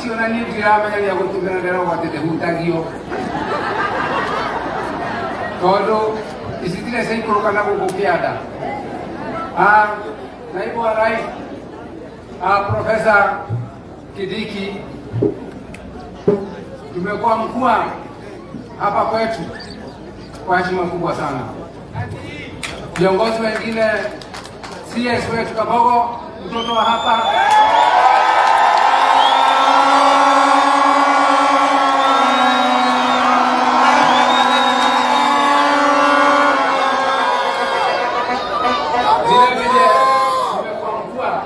Macio na niĩ ndiramenya rĩa gũtũmĩra ndĩrauga atĩ ndĩhutagio tondũ ici tirĩ ciaikũrũka na gũkũ kĩanda. Naibu wa Rais, Profesa Kindiki, tumekuwa mkua hapa kwetu kwa heshima kubwa sana. Viongozi wengine, CS wetu Kabogo, mtoto wa hapa, vile vile tumekuwa mkua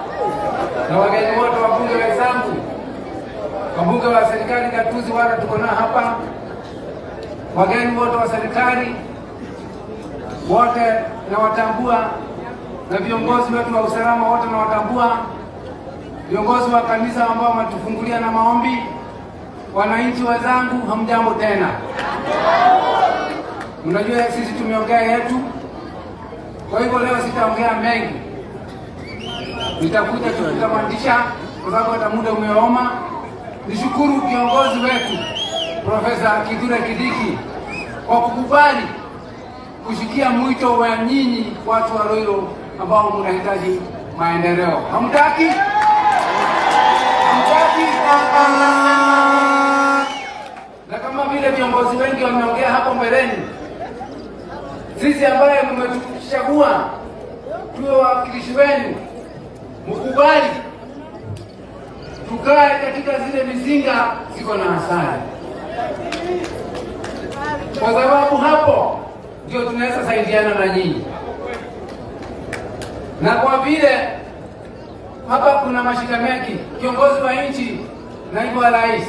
na wageni wote, wabunge wenzangu, wabunge wa serikali gatuzi wale tuko nao hapa, wageni wote wa serikali wote nawatambua, na viongozi wetu wa usalama wote nawatambua, viongozi wa kanisa ambao wametufungulia na maombi, wananchi wenzangu, hamjambo tena. Mnajua sisi tumeongea yetu, kwa hivyo leo sitaongea mengi, nitakuja tu kutamatisha kwa sababu hata muda umeoma. Nishukuru kiongozi wetu Profesa Kithure Kindiki kwa kukubali kushikia mwito wa nyinyi watu wa Ruiru ambao mnahitaji maendeleo. Hamtaki? Hamtaki? Na kama vile viongozi wengi wameongea hapo mbeleni, sisi ambaye mmetuchagua tuwe wawakilishi wenu, mkubali tukae katika zile mizinga ziko na asali, kwa sababu hapo ndio tunaweza saidiana na nyinyi. Na kwa vile hapa kuna mashida mengi, kiongozi wa nchi, naibu wa rais,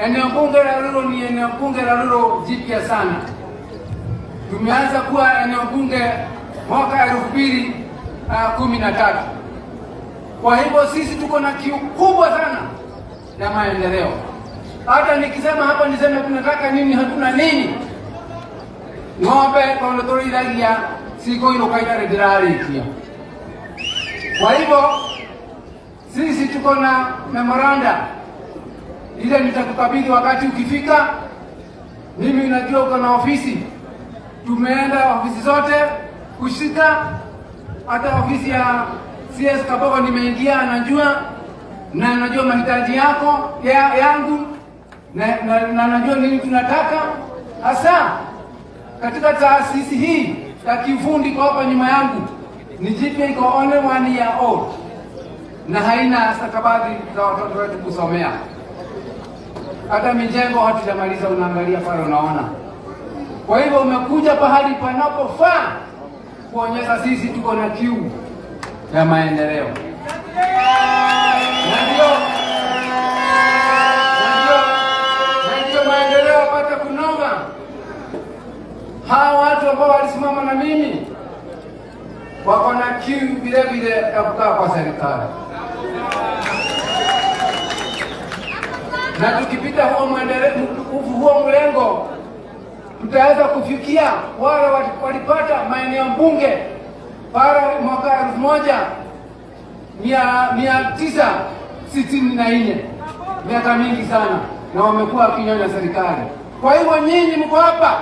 eneo bunge la Ruiru ni eneo bunge la Ruiru jipya sana. Tumeanza kuwa eneo bunge mwaka 2013. Kwa hivyo sisi tuko na kiu kubwa sana ya maendeleo. Hata nikisema hapa niseme tunataka nini, hatuna nini, ng'ombe tondu tũrĩithagia cikũinũka itarĩ ndĩrarĩkia. Kwa hivyo sisi tuko na memoranda ile nitakukabidhi wakati ukifika. Mimi najua uko na ofisi, tumeenda ofisi zote kushika, hata ofisi ya CS Kabogo nimeingia, anajua na anajua mahitaji yako yangu na najua nini tunataka hasa katika taasisi hii ya kiufundi kwa hapa nyuma yangu ni jipya, iko only 1 year old na haina stakabadhi za watoto wetu kusomea. Hata mijengo hatujamaliza, unaangalia pale unaona. Kwa hivyo umekuja pahali panapofaa kuonyesha sisi tuko na kiu ya maendeleo, na ndio maendeleo apate kunoga. Hawa watu ambao walisimama na mimi wako na kiu vile vile ya kukaa kwa serikali, na tukipita huo huo mlengo tutaweza kufikia wale walipata maeneo bunge pale mwaka 1964, miaka mingi sana, na wamekuwa wakinyonya serikali. Kwa hivyo nyinyi mko hapa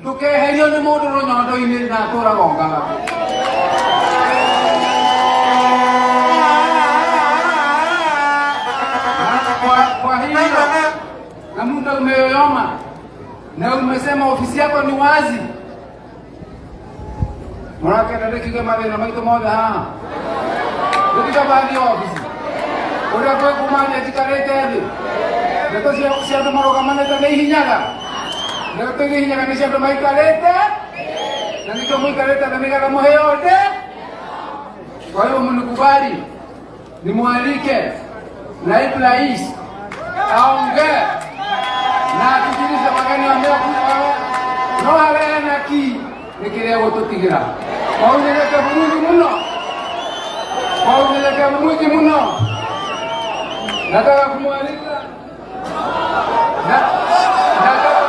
ndukeherio nĩ mũndũ rũnyondo-inĩ na atũragongaga. Kwa hilo na muda umeyoyoma na umesema ofisi yako ni wazi, mũrakenda ndĩkiuge mathĩna maitũ mothe haha ndĩtiga bathi ofisi ũrĩa twĩkumania njikarĩte thĩ ndeto cia andũ marũgamanĩte nĩ ihinyaga, ndeto iria ihinyaga nĩ cia andũ maikarĩte na nĩkĩo mũikarĩte thĩ nĩgetha mũheo nde. Kwa hiyo mnikubali nimwalike naibu rais aongee na atujulishe wageni wamekuja no harehe na ki nĩ kĩrĩa gũtũtigĩra kwa unyenyekevu mwingi muno, kwa unyenyekevu mwingi muno nataka kumwalika na, nataka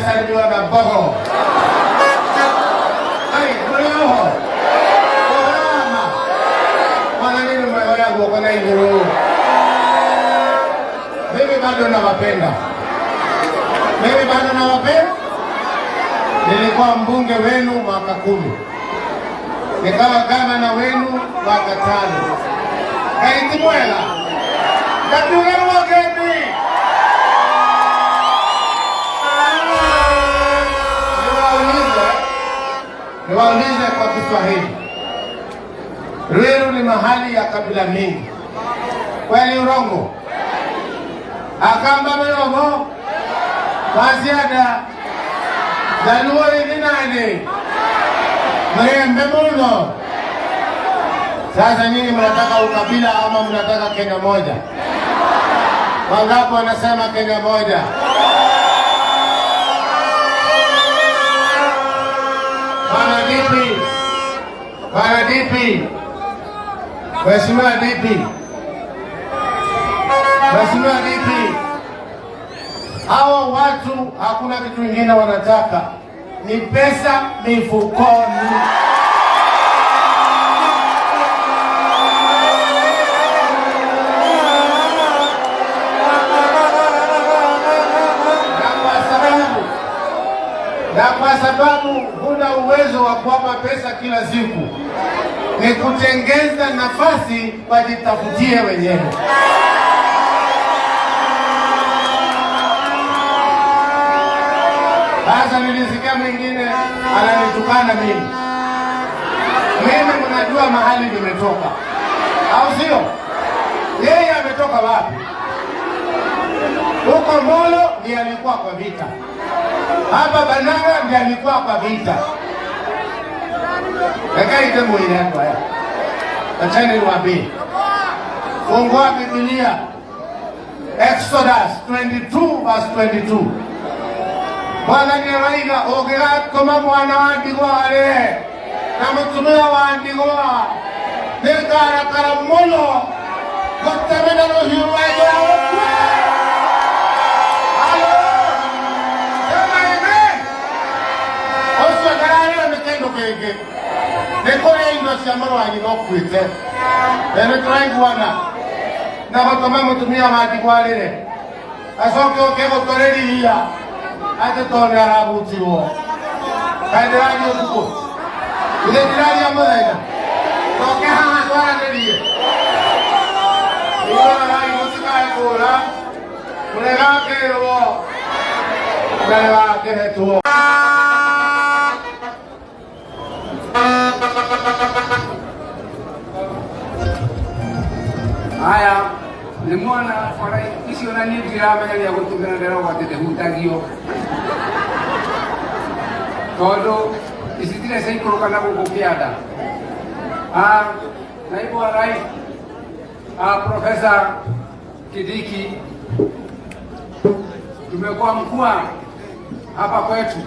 Mnasalimiwa na Mbogo. Ai, mlioho. Orama. Mwana nini mweoya guoko na iguru. Mimi bado nawapenda. Mimi bado nawapenda. Nilikuwa mbunge wenu mwaka 10, nikawa gavana wenu mwaka 5. Kaiti mwela katugerwa geni. Niwaulize kwa Kiswahili, Ruiru ni mahali ya kabila mingi, kweli urongo? Akamba meromo Wasiada Jaluo ni nani? Mrembe muno. Sasa nyinyi mnataka ukabila ama mnataka Kenya moja? Wangapi wanasema Kenya moja? Bwana DP, Bwana DP, Mheshimiwa DP, Mheshimiwa DP, hawa watu hakuna kitu kingine wanataka, ni pesa mifukoni. Na kwa sababu huna uwezo wa kuwapa pesa kila siku, ni kutengeza nafasi wajitafutie wenyewe. Sasa nilisikia mwingine ananitukana mimi. Mimi mnajua mahali nimetoka, au sio? Yeye ametoka wapi? Huko Molo ndiye alikuwa kwa vita, hapa Banana ndiye alikuwa kwa vita. Ekaite mwili yako haya, acheni niwaambie. Fungua Biblia, Exodus 22 verse 22. Bwana nĩaraiga ũngĩgatũma mwana wa ndigwa arĩhe na mũtumia wa ndigwa nĩngarakara mũno ngũteme na rũhiũ rwa njora ũkue. Halo, sema amen. Ũcio ndararĩo nĩ kĩndũ kĩngĩ, nĩ kũrĩa indo cia mũrũ wa nyina ũkuĩte. Na nĩ tũraiguana na gũtũma mũtumia wa ndigwa arĩre acoke ũke gũtũrĩrithia atĩ tondũ nĩ arabutirwo. Kaĩ ndĩraria ũtukũ? Ithe ndĩraria mũthenya? Toke haha twaranĩrie. Irorai mũtikae kũũra, mũrĩgakĩrwo mbere wa kĩhetwo. Haya, nimwona bara icio na niĩ ndiramenyeria gũtũmĩra ndĩrauga atĩ ndĩhutagio tondũ ici tirĩ ciaikũrũka na gũkũ kĩanda. Naibu wa Rais, Profesa Kindiki, tumekuwa mkua hapa kwetu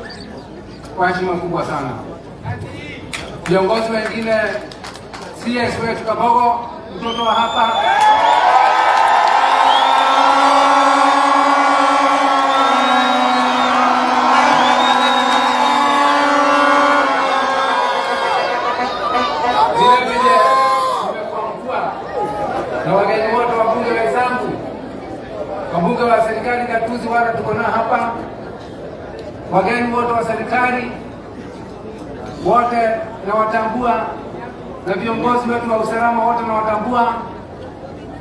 kwa heshima kubwa sana. Viongozi wengine, CS wetu Kabogo, mtoto wa hapa. Vile vile tumekuwa mkua na wageni wote, wabunge wenzangu, wabunge wa serikali gatuzi wale tuko nao hapa, wageni wote wa serikali wote nawatambua, na viongozi wetu wa usalama wote nawatambua,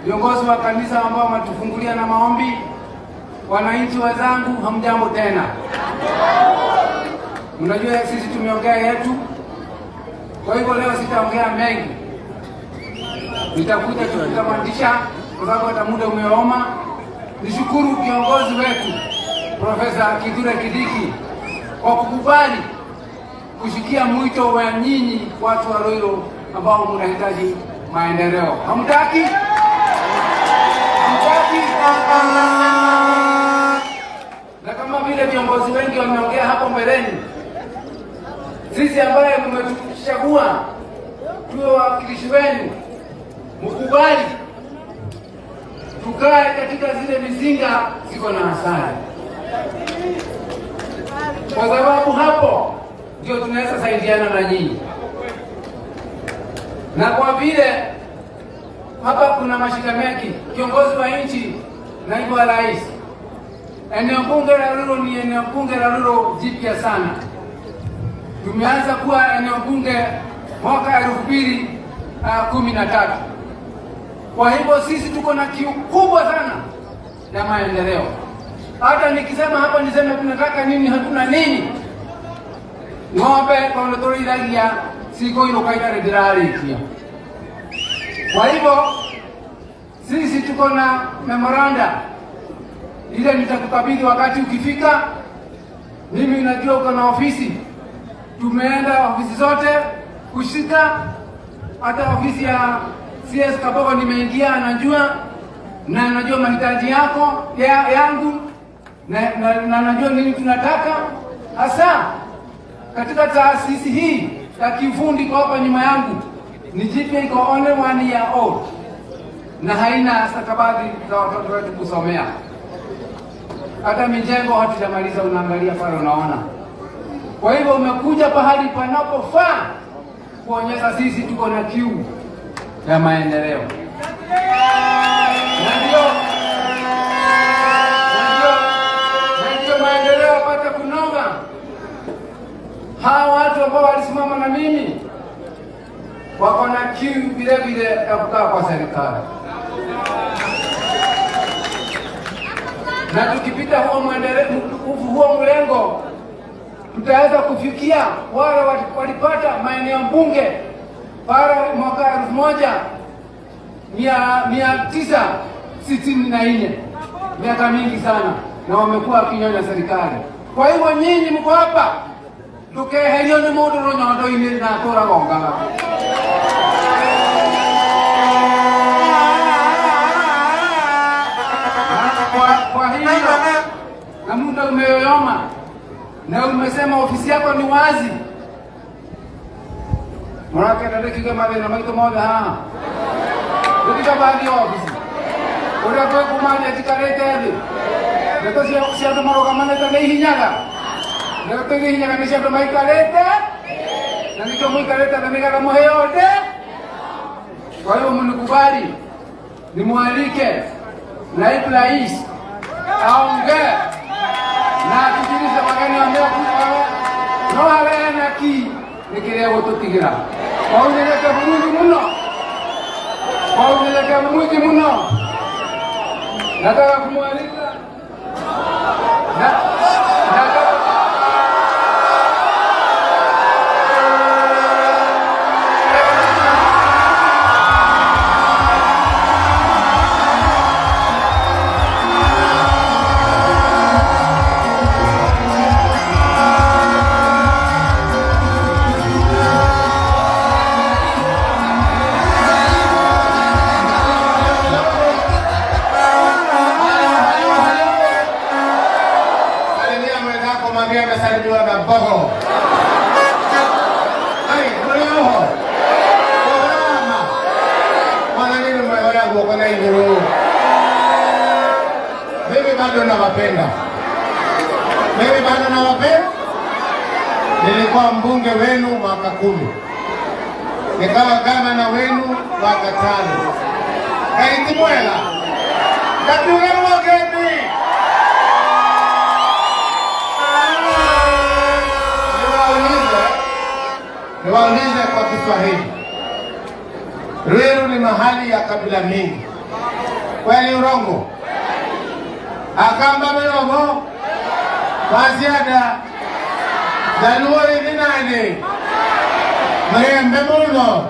viongozi wa kanisa ambao wametufungulia na maombi, wananchi wenzangu, hamjambo tena. Mnajua sisi tumeongea yetu, kwa hivyo leo sitaongea mengi, nitakuja tutamatisha kwa sababu hata muda umeoma. Nishukuru kiongozi wetu Profesa Kithure Kindiki kwa kukubali kushikia mwito wa nyinyi watu wa Ruiru ambao mnahitaji maendeleo. Hamtaki? Hamtaki? Na kama vile viongozi wengi wameongea hapo mbeleni, sisi ambaye mmetuchagua tuwe wawakilishi wenu, mkubali tukae katika zile mizinga ziko na asali. kwa sababu hapo ndio tunaweza saidiana na nyinyi, na kwa vile hapa kuna mashika mengi, kiongozi wa nchi, naibu wa rais, eneo bunge la Ruiru ni eneo bunge la Ruiru jipya sana. Tumeanza kuwa eneo bunge mwaka 2013. Kwa hivyo sisi tuko na kiu kubwa sana ya maendeleo. Hata nikisema hapa niseme tunataka nini, hatuna nini, ng'ombe tondu tũrĩithagia cikũinũka itarĩ ndĩrarĩkia. Kwa hivyo sisi tuko na memoranda ile nitakukabidhi wakati ukifika. Mimi najua uko na ofisi, tumeenda ofisi zote kushika, hata ofisi ya CS Kabogo nimeingia, anajua na anajua mahitaji yako yangu na najua nini tunataka hasa katika taasisi hii ya kiufundi kwa hapa nyuma yangu ni jipya, iko only 1 year old na haina stakabadhi za watoto wetu kusomea. Hata mijengo hatujamaliza, unaangalia pale unaona. Kwa hivyo umekuja pahali panapofaa kuonyesha sisi tuko na kiu ya maendeleo, na ndio maendeleo apate kunoga. Hawa watu ambao walisimama na mimi wako na kiu vile vile ya kukaa kwa serikali, na tukipita huo mlengo tutaweza kufikia wale walipata maeneo bunge pale mwaka 1964, miaka mingi sana, na wamekuwa wakinyonya serikali. Kwa hivyo nyinyi mko hapa ndukeherio nĩ mũndũ rũnyondo-inĩ na atũragongaga. Kwa hiyo na muda umeyoyoma na umesema ofisi yako ni wazi, mũrakenda ndĩkiuge mathĩna maitũ mothe haha ndĩkiga bathi ofisi ũrĩa twĩkumania njikarĩte thĩ ndeto cia andũ marũgamanĩte nĩ ihinyaga ndeto iria ihinyaga nĩ cia andũ maikarĩte na nĩkĩo mũikarĩte thĩ nĩgetha mũheo ndĩ. Kwa hiyo mnikubali nimwalike naibu rais aongee na atujulishe wageni wamekuja no hareana ki nĩ kĩrĩa gũtũtigĩra kwa unyenyekevu mwingi muno, kwa unyenyekevu mwingi muno nataka kumwalika na, nataka. Salimia mwenzako, mwambie amesalimiwa na Mbogo. Ai, mlioho. Salama. Mwana nini mweoya guoko na iguru. Mimi bado nawapenda. Mimi bado nawapenda. Nilikuwa mbunge wenu mwaka 10. Nikawa gavana wenu mwaka 5. Kaiti mwela. Katiure mwageni. Niwaulize kwa Kiswahili. Ruiru ni mahali ya kabila mingi. Kweli urongo? Akamba miromo? Maziada? Jaluo ni nani? Mrembe muno.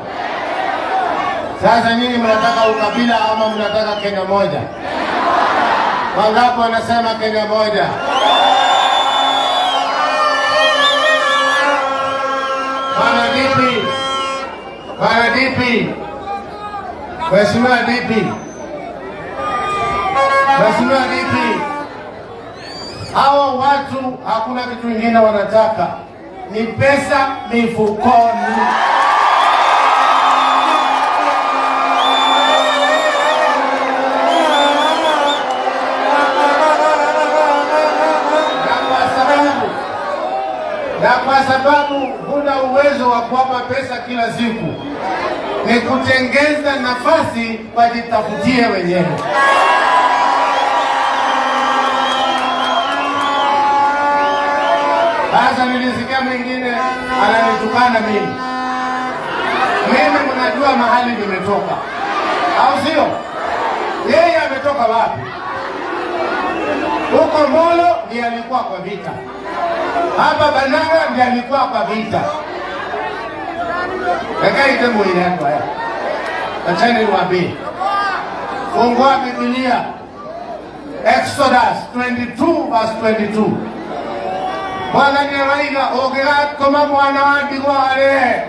Sasa nyinyi mnataka ukabila ama mnataka Kenya moja? Wangapi wanasema Kenya moja? Bwana DP, Bwana DP, Mheshimiwa DP, Mheshimiwa DP, hawa watu hakuna kitu kingine wanataka, ni pesa mifukoni. Na kwa sababu Na kwa sababu huna uwezo wa kuwapa pesa kila siku, ni kutengeza nafasi wajitafutie wenyewe. Sasa nilisikia mwingine ananitukana mimi. Mimi mnajua mahali nimetoka, au sio? Yeye ametoka wapi? Huko Molo ndiye alikuwa kwa vita, hapa Banana ndiye alikuwa kwa vita. Ekaite mwili yako haya, acheni niwaambie, fungua Biblia Exodus 22 verse 22. Bwana nĩaraiga ũngĩgatũma mwana wa ndigwa arĩhe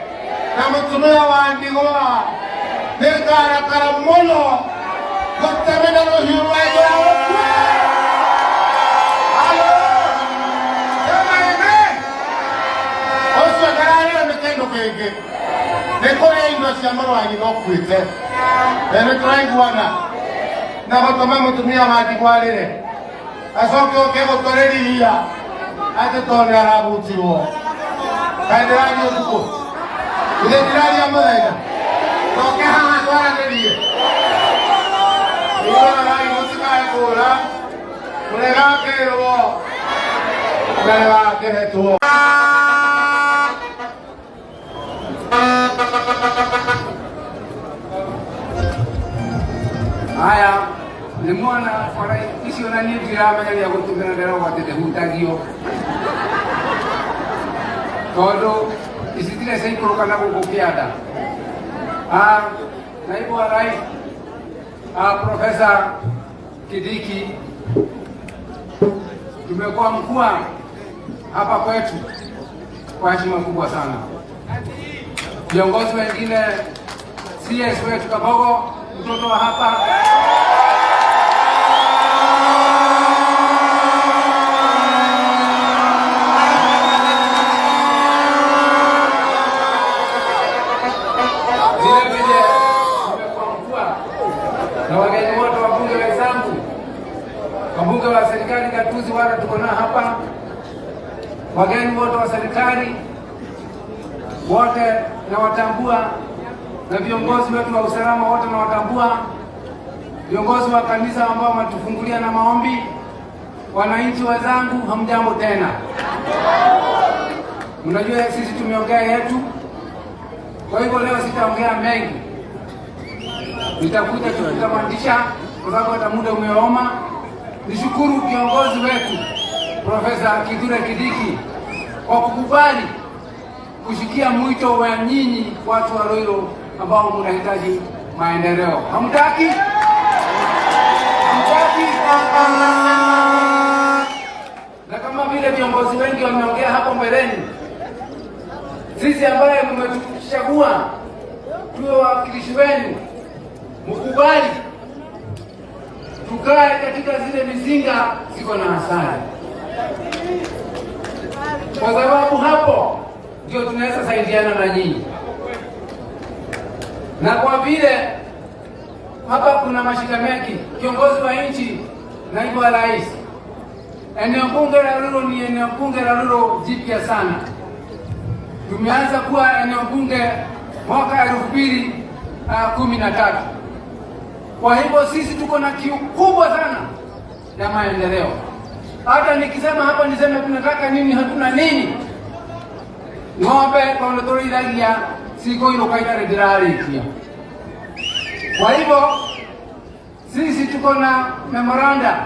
na mũtumia wa ndigwa nĩngarakara mũno ngũteme na rũhiũ rwa njora ũkue. Halo, sema amen. Ũcio ndararĩra nĩ kĩndũ kĩngĩ, nĩ kũrĩa indo cia mũrũ wa nyina ũkuĩte, na nĩ tũraiguana na gũtũma mũtumia wa ndigwa arĩre acoke ũke gũtũrĩrithia atĩ tondũ nĩ arabutirwo. Kaĩ ndĩraria ũtukũ? Ithe ndĩraria mũthenya? Toke haha twaranĩrie. Irorai mũtikae kũũra, mũrĩgakĩrwo na nĩgakĩhetwo. Haya, nĩmuona bara icio na niĩ ndiramenyeria gũtũmĩra ndĩrauga atĩ ndĩhutagio tondũ ici tirĩ ciaikũrũka na gũkũ kĩanda. Naibu wa Rais, Profesa Kindiki, tumekuwa mkua hapa kwetu kwa heshima kubwa sana. Viongozi wengine, CS wetu Kabogo, mtoto wa hapa, vile vile tumekuwa mkua na wageni wote, wabunge wenzangu, wabunge wa serikali gatuzi wale tuko nao hapa, wageni wote wa serikali wote nawatambua, na viongozi wetu wa usalama wote nawatambua, viongozi wa kanisa ambao wametufungulia na maombi, wananchi wenzangu, hamjambo tena. Mnajua sisi tumeongea yetu, kwa hivyo leo sitaongea mengi, nitakuja tutamandisha kwa sababu hata muda umeoma. Nishukuru kiongozi wetu Profesa Kithure Kindiki kwa kukubali kushikia mwito wa nyinyi watu wa Ruiru ambao mnahitaji maendeleo. Hamtaki? Hamtaki? Na kama vile viongozi wengi wameongea hapo mbeleni, sisi ambaye mmetuchagua tuwe wawakilishi wenu, mkubali tukae katika zile mizinga ziko na asali, kwa sababu hapo ndio tunaweza saidiana na nyinyi. Na kwa vile hapa kuna mashida mengi, kiongozi wa nchi, naibu wa rais, eneo bunge la Ruiru ni eneo bunge la Ruiru jipya sana. Tumeanza kuwa eneo bunge mwaka 2013. Kwa hivyo sisi tuko na kiu kubwa sana ya maendeleo. Hata nikisema hapa niseme tunataka nini, hatuna nini, ng'ombe tondũ tũrĩithagia cikũinũka itarĩ ndĩrarĩkia. Kwa hivyo sisi tuko na memoranda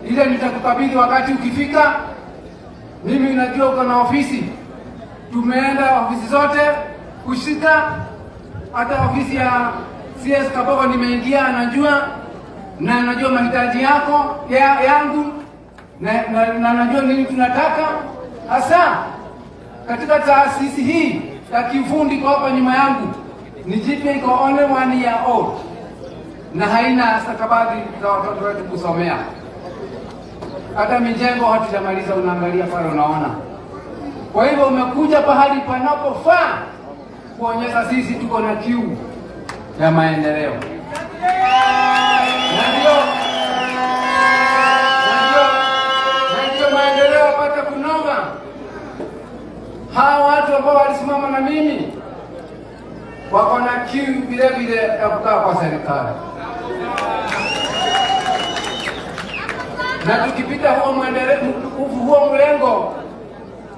ile nitakukabidhi wakati ukifika. Mimi najua uko na ofisi, tumeenda ofisi zote kushika, hata ofisi ya CS Kabogo nimeingia, anajua na najua mahitaji yako yangu na najua nini tunataka hasa katika taasisi hii ya kiufundi kwa hapa nyuma yangu ni jipya, iko only 1 year old na haina stakabadhi za watoto wetu kusomea. Hata mijengo hatujamaliza, unaangalia pale unaona. Kwa hivyo umekuja pahali panapofaa kuonyesha sisi tuko na kiu ya maendeleo. Na ndio maendeleo apate kunoga. Hawa watu ambao walisimama na mimi wako na kiu vile vile ya kukaa kwa serikali, na tukipita huo huo mlengo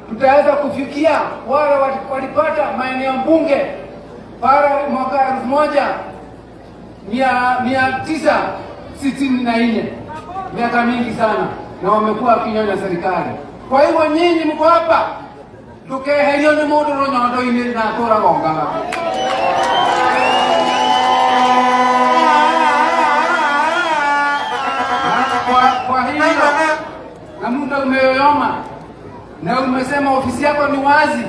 tutaweza kufikia wale walipata maeneo bunge pale mwaka 1964, miaka mingi sana, na wamekuwa wakinyonya serikali. Kwa hivyo nyinyi mko hapa ndukeherio nĩ mũndũ rũnyondo-inĩ na atũragongaga. Kwa hivyo na muda umeyoyoma na umesema ofisi yako ni wazi,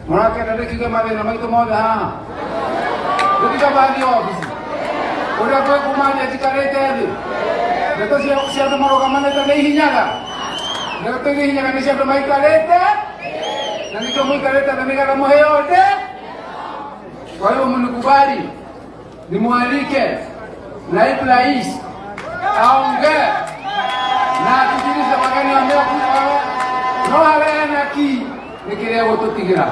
mũrakenda ndĩkiuge mathĩna maitũ mothe haha ndĩkiuga bathi ofisi ũrĩa twĩkumania njikarĩte thĩ ndeto cia andũ marũgamanĩte nĩ ihinyaga ndeto iria ihinyaga nĩ cia andũ maikarĩte na nĩkĩo mũikarĩte thĩ nĩgetha mũheo ndĩ. Kwa hiyo mnikubali nimwalike naibu rais aongee na atujulishe wageni wamekuja no harehe na ki nĩ kĩrĩa gũtũtigĩra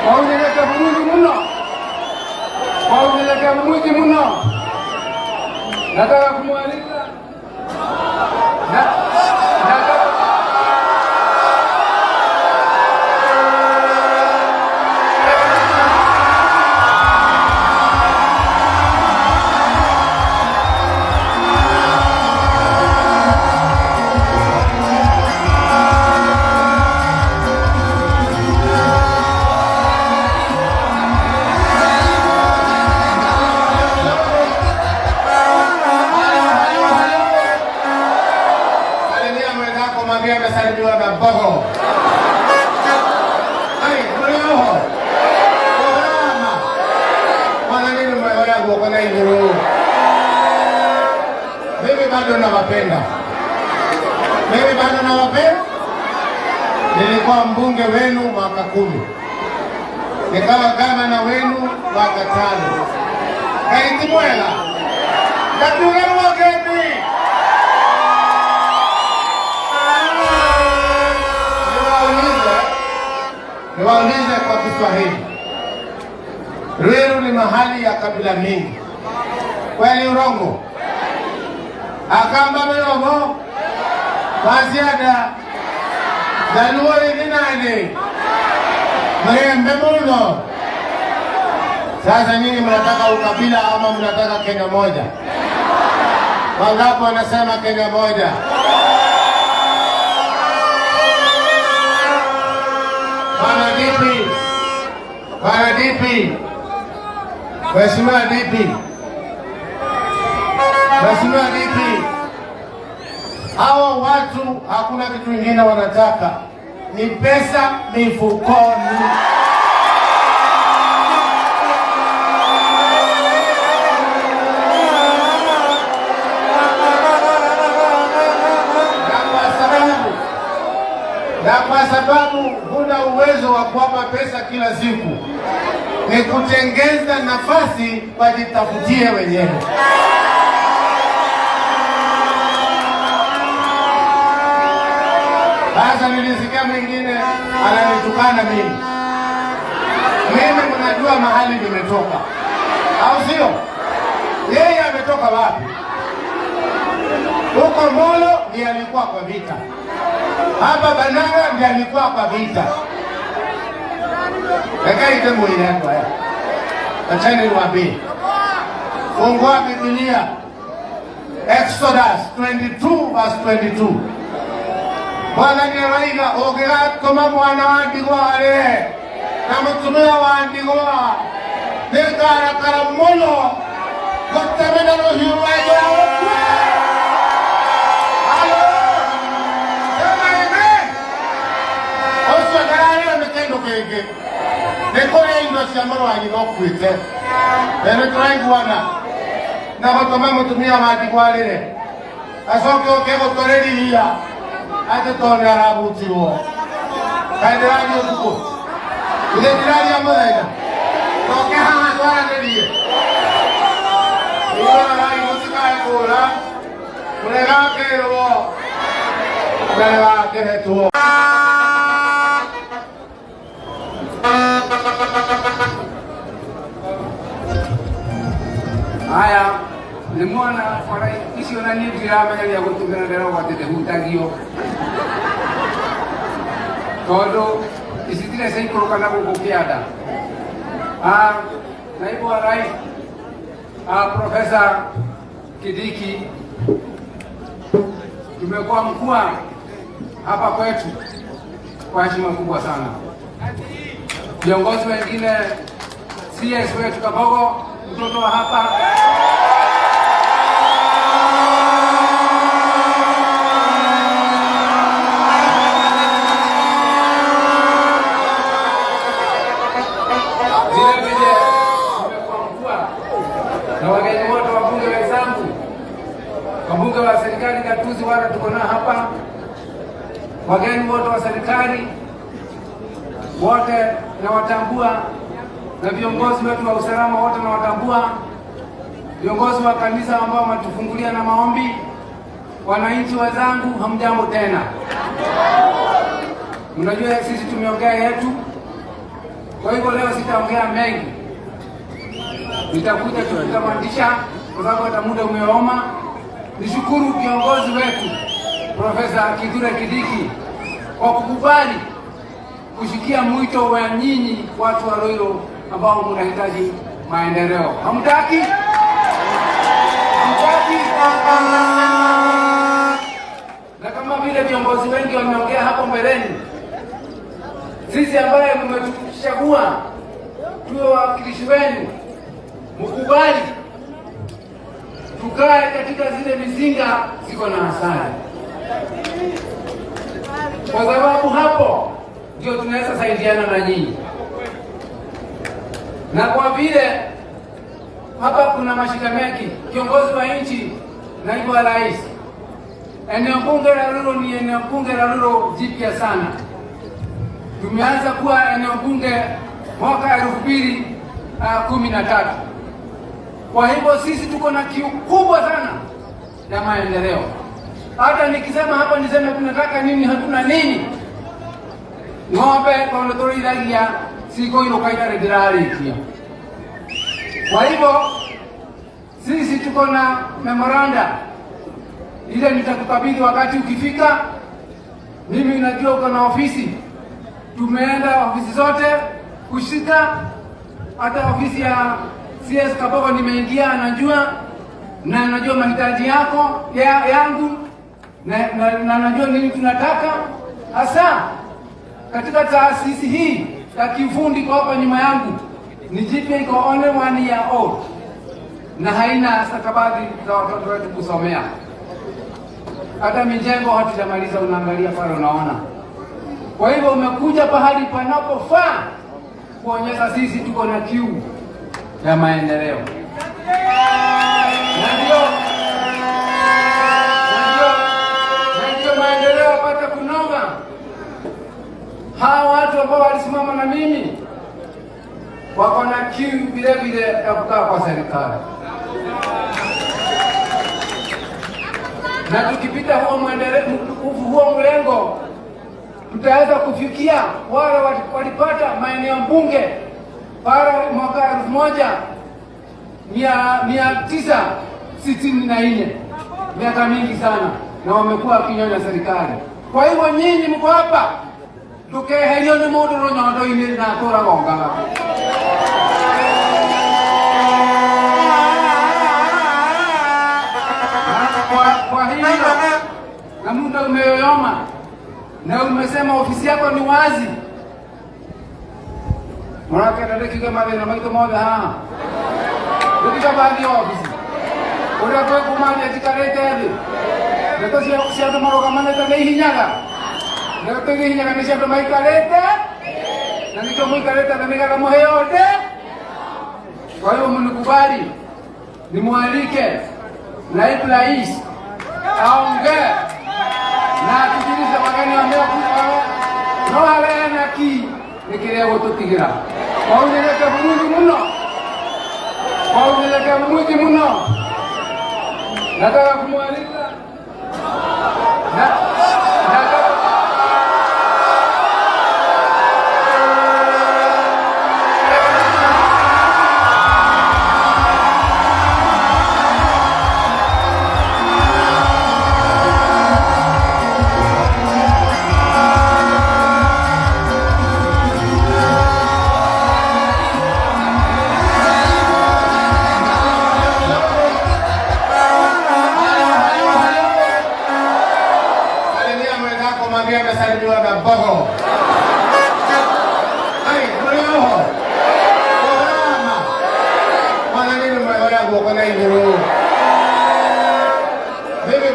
kwa unyenyekevu mwingi muno, kwa unyenyekevu mwingi muno nataka kumwalika na, nataka Salimia mwenzako, mwambie amesalimiwa na Mbogo. Ai, mlioho. Salama. Mwana nini mweoya guoko na iguru. Mimi bado nawapenda. Mimi bado nawapenda. Nilikuwa mbunge wenu mwaka 10. Nikawa gavana wenu mwaka 5. Kaiti mwela. Katugerwa geni. Niwaulize kwa Kiswahili. Ruiru ni mahali ya kabila mingi. Kweli urongo? Akamba miromo? Maziada? Jaluo ni nani? Mrembe muno. Sasa nyinyi mnataka ukabila ama mnataka Kenya moja? Wangapi wanasema Kenya moja? Bwana DP, Bwana DP, Mheshimiwa DP, Mheshimiwa DP, hawa watu hakuna kitu kingine wanataka, ni pesa mifukoni. Na kwa sababu huna uwezo wa kuwapa pesa kila siku, ni kutengeza nafasi wajitafutie wenyewe. Sasa nilisikia mwingine ananitukana mimi. Mimi mnajua mahali nimetoka, au sio? Yeye ametoka wapi? Huko Molo ndiye alikuwa kwa vita. Hapa Banana ndiye alikuwa kwa vita. Ekaite mwili yako haya. Acheni niwaambie. Fungua Biblia. Exodus 22 verse 22. Bwana ni raila ogeratoma mwana wa ndigwa are na mutumia wa ndigwa nĩngarakara mũno ngũteme na rũhiũ rwa njora ũkue. Halo, sema amen. Ũcio ndararĩo nĩ kĩndũ kĩngĩ, nĩ kũrĩa indo cia mũrũ wa nyina ũkuĩte. Na nĩ tũraiguana na gũtũma mũtumia wa ndigwa arĩre acoke ũke gũtũrĩrithia atĩ tondũ nĩ arabutirwo. Kaĩ ndĩraria ũtukũ? Ithe ndĩraria mũthenya? Toke haha twaranĩrie. Iguagai mũtikae kũũra, mũregakĩrwo, mũregakĩhetwo. Mwana bara icio na niĩ ndiramenyeria gũtũmĩra ndĩrauga atĩ ndĩhutagio tondũ ici tirĩ ciaikũrũka na gũkũ kĩanda. Naibu wa Rais, Profesa Kindiki, tumekuwa mkua hapa kwetu kwa heshima kubwa sana. Viongozi wengine, CS wetu Kabogo, mtoto wa hapa, vile vile tumekuwa mkua na wageni wote, wabunge wenzangu, wabunge wa serikali gatuzi wale tuko nao hapa, wageni wote wa serikali wote nawatambua, na viongozi wetu wa usalama wote nawatambua, viongozi wa kanisa ambao wametufungulia na maombi, wananchi wenzangu, hamjambo tena. Mnajua sisi tumeongea yetu, kwa hivyo leo sitaongea mengi, nitakuja tukitamatisha kwa sababu hata muda umeoma. Nishukuru kiongozi wetu Profesa Kithure Kindiki kwa kukubali kushikia mwito wa nyinyi watu wa Ruiru ambao mnahitaji maendeleo. Hamtaki? Hamtaki? Na kama vile viongozi wengi wameongea hapo mbeleni, sisi ambaye mmetuchagua tuwe wawakilishi wenu, mkubali tukae katika zile mizinga ziko na asali, kwa sababu hapo ndio tunaweza saidiana na nyinyi. Na kwa vile hapa kuna mashida mengi, kiongozi wa nchi, naibu wa rais, eneo bunge la Ruiru ni eneo bunge la Ruiru jipya sana. Tumeanza kuwa eneo bunge mwaka 2013. Kwa hivyo sisi tuko na kiu kubwa sana ya maendeleo. Hata nikisema hapa niseme tunataka nini, hatuna nini, ng'ombe tondu tũrĩithagia cikũirũka itarĩ ndĩrarĩkia. Kwa hivyo sisi tuko na memoranda ile nitakukabidhi wakati ukifika. Mimi najua uko na ofisi, tumeenda ofisi zote kushika, hata ofisi ya CS Kabogo nimeingia, anajua na najua mahitaji yako yangu na najua nini tunataka hasa katika taasisi hii ya kiufundi kwa hapa nyuma yangu ni jipya, iko only 1 year old na haina stakabadhi za watoto wetu kusomea. Hata mijengo hatujamaliza, unaangalia pale unaona. Kwa hivyo umekuja pahali panapofaa kuonyesha sisi tuko na kiu ya maendeleo, na ndio maendeleo apate kunoga. Hawa watu ambao walisimama na mimi wako na kiu vile vile ya kukaa kwa serikali, na tukipita huo mlengo tutaweza kufikia wale walipata maeneo bunge para mwaka 1964, miaka mingi sana, na wamekuwa wakinyonya serikali. Kwa hivyo nyinyi mko hapa ndukeherio nĩ mũndũ rũnyondo-inĩ na atũragongaga. Kwa hilo na muda umeyoyoma na umesema ofisi yako ni wazi, mũrakenda ndĩkiuge mathĩna maitũ mothe haha ndĩkiga bathi ofisi ũrĩa twĩkumaria njikarĩte thĩ ndeto cia andũ marũgamanĩte nĩ ihinyaga ndeto iria ihinyaga nĩ cia andũ maikarĩte na nĩkĩo mũikarĩte thĩ nĩgetha mũheo ndĩ. Kwa hiyo mnikubali nimwalike naibu rais aongee na atujulishe wageni wamekuja no harehe na ki nĩ kĩrĩa gũtũtigĩra kwa unyenyekevu mwingi muno, kwa unyenyekevu mwingi muno nataka kumwalika na, nataka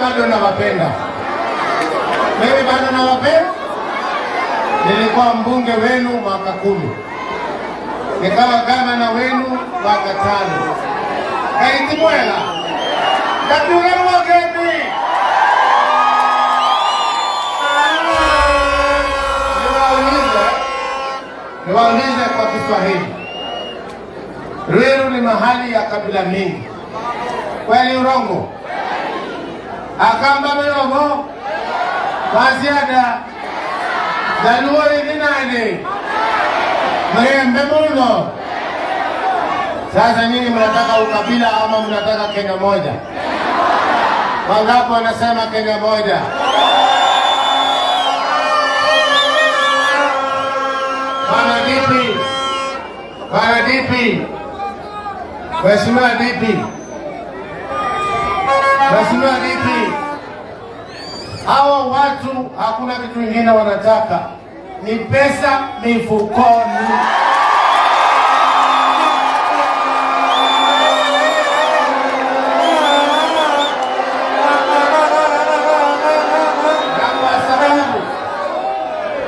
bado nawapenda, mimi bado nawapenda. Nilikuwa mbunge wenu mwaka 10, nikawa gavana wenu mwaka 5. Kaiti mwega ngatiugerwo. Niwaulize kwa Kiswahili, Ruiru ni mahali ya kabila mingi, kweli urongo? Akamba miromo maziada Jaluo ni nani? Mrembe muno. Sasa nyinyi mnataka ukabila ama mnataka Kenya moja? Wangapi wanasema Kenya moja? Bwana DP, Bwana DP, Mheshimiwa DP, Mheshimiwa DP, hawa watu hakuna kitu kingine wanataka, ni pesa mifukoni.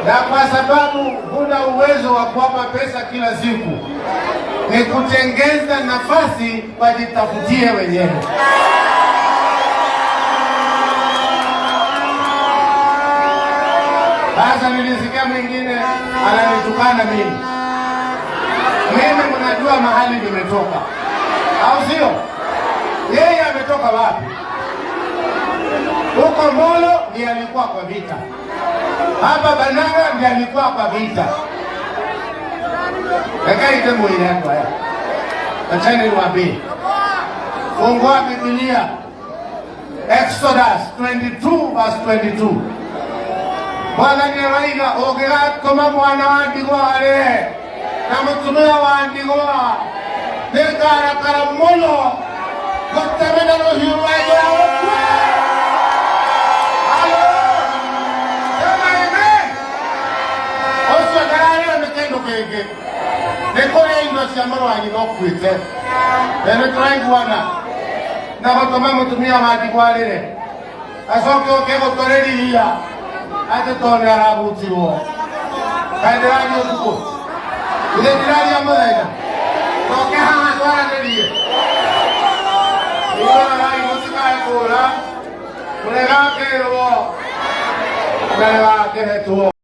Na kwa sababu huna uwezo wa kuwapa pesa kila siku, ni kutengeza nafasi wajitafutie wenyewe. Sasa nilisikia mwingine ananitukana mimi. Mimi mnajua mahali nimetoka, au sio? Yeye ametoka wapi? Huko Molo ndiye alikuwa kwa vita, hapa Banana ndiye alikuwa kwa vita. Ekaite mwili yako haya, acheni niwaambie. Fungua Biblia, Exodus 22 verse 22. Bwana nĩaraiga ũngĩgatũma mwana wa ndigwa arĩhe na mũtumia wa ndigwa nĩngarakara mũno ngũteme na rũhiũ rwa njora ũkue. Halo, sema amen. Ũcio ndararĩra nĩ kĩndũ kĩngĩ, nĩ kũrĩa indo cia mũrũ wa nyina ũkuĩte, na nĩ tũraiguana na gũtũma mũtumia wa ndigwa arĩre acoke ũke gũtwarĩrĩria atĩ tondũ nĩ arabutirwo. Kaĩ ndĩraria ũtukũ? Ithe ndĩraria mũthenya? Toke haha twaranĩrie. Irorai mũtikae kũũra, mũregakĩrwo na nĩwakĩhetwo.